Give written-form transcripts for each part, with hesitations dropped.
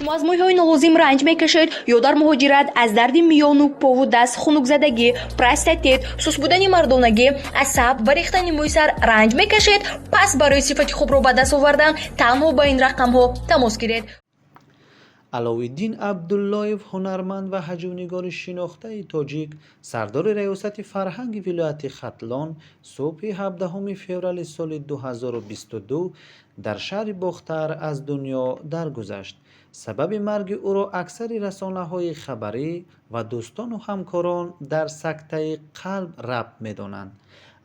Шумо аз мӯйҳои нолозим ранҷ мекашед ё дар муҳоҷират аз дарди миёну пову даст, хунукзадагӣ, простатит, суст будани мардонагӣ, асаб ва рехтани мӯи сар ранҷ мекашед? Пас барои сифати хубро ба даст овардан танҳо ба ин рақамҳо тамос гиред. Аловиддин Абдуллоев, ҳунарманд ва ҳаҷвнигори шинохтаи тоҷик, сардори раёсати фарҳанги вилояти Хатлон, субҳи 17 феврали соли 2022 дар шаҳри Бохтар аз дунё даргузашт. Сабаби марги ӯро аксари расонаҳои хабарӣ ва дӯстону ҳамкорон дар сактаи қалб рабт медонанд.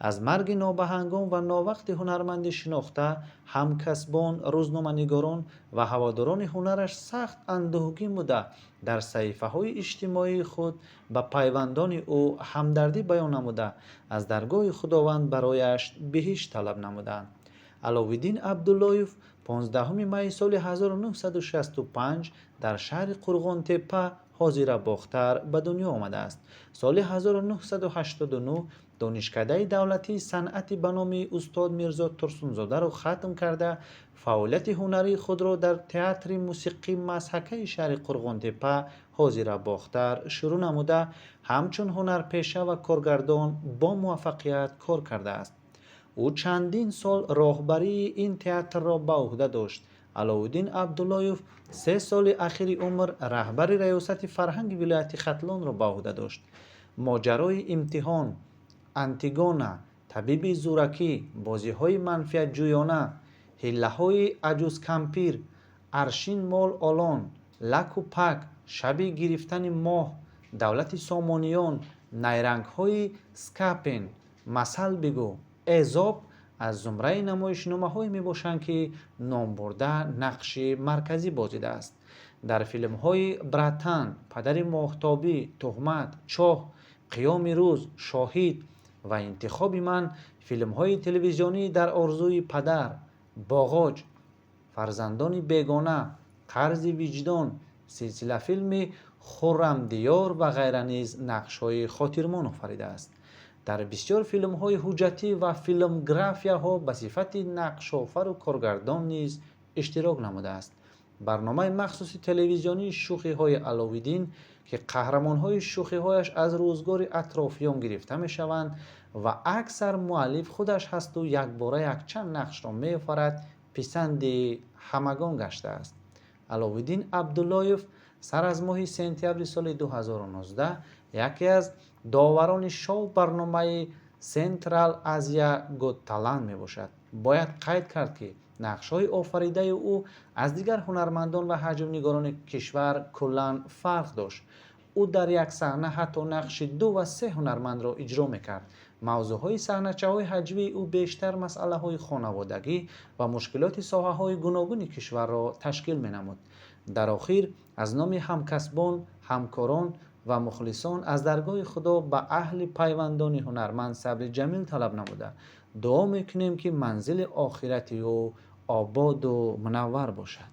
Аз марги нобаҳангом ва новақти ҳунарманди шинохта ҳамкасбон, рӯзноманигорон ва ҳаводорони ҳунараш сахт андӯҳгин буда, дар саҳифаҳои иҷтимоии худ ба пайвандони ӯ ҳамдардӣ баён намуда, аз даргоҳи Худованд барояш биҳишт талаб намуданд. Аловиддин Абдуллоев 15 майи соли 1965 дар шаҳри Қурғонтеппа, ҳозира Бохтар, ба дунё омадааст. Соли 1989 Донишкадаи давлатии санъати ба номи устод Мирзо Турсунзодаро хатм карда, фаъолияти ҳунарии худро дар театри мусиқии мазҳакаи шаҳри Қурғонтеппа, ҳозира Бохтар, шурӯъ намуда, ҳамчун ҳунарпеша ва коргардон бо муваффақият кор кардааст. Ӯ чандин сол роҳбарии ин театрро ба ӯҳда дошт. Аловиддин Абдуллоев 3 соли ахири умр раҳбари раёсати фарҳанги вилояти Хатлонро ба ӯҳда дошт. Моҷарои имтиҳон, Антигона, табиби зӯракӣ, бозиҳои манфиатҷӯёна, ҳиллаҳои аҷузкампир, аршин мол олон, лаку пак, шаби гирифтани моҳ, давлати Сомониён, найрангҳои Скапен, масал бигӯ, Эзоп аз зумраи намоишномаҳое мебошанд, ки номбурда нақши марказӣ бозидааст. Дар филмҳои Братан, Падари моҳтобӣ, Туҳмат, Чоҳ, Қиёми рӯз, Шоҳид ва Интихоби ман, филмҳои телевизионӣ Дар орзуи падар, Боғоҷ, Фарзандони бегона, Қарзи виҷдон, силсилафилми Хуррамдиёр ва ғайра низ нақшҳои хотирмон офаридааст. Дар бисёр филмҳои ҳуҷҷатӣ ва филмграфияҳо ба сифати нақшофару коргардон низ иштирок намудааст. Барномаи махсуси телевизионии Шӯхиҳои Аловиддин, ки қаҳрамонҳои шӯхиҳояш аз рӯзгори атрофиён гирифта мешаванд ва аксар муаллиф худаш ҳасту якбора якчанд нақшро меофарад, писанди ҳамагон гаштааст. Аловиддин Абдуллоев сар аз моҳи сентябри соли 2019 яке аз доварони шоу барномаи Централ Азия Гот Талант мебошад. Бояд қайд кард, ки нақшҳои офаридаи ӯ аз дигар ҳунармандон ва ҳаҷвнигорони кишвар куллан фарқ дошт. Ӯ дар як саҳна ҳатто нақши ду ва се ҳунармандро иҷро мекард. Мавзӯъҳои саҳначаҳои ҳаҷвии ӯ бештар масъалаҳои хонаводагӣ ва мушкилоти соҳаҳои гуногуни кишварро ташкил менамуд. Дар охир аз номи ҳамкасбон, ҳамкорон ва мухлисон аз даргоҳи Худо ба аҳли пайвандони ҳунарманд сабри ҷамил талаб намуда, дуо мекунем, ки манзили охирати ӯ ободу мунаввар бошад.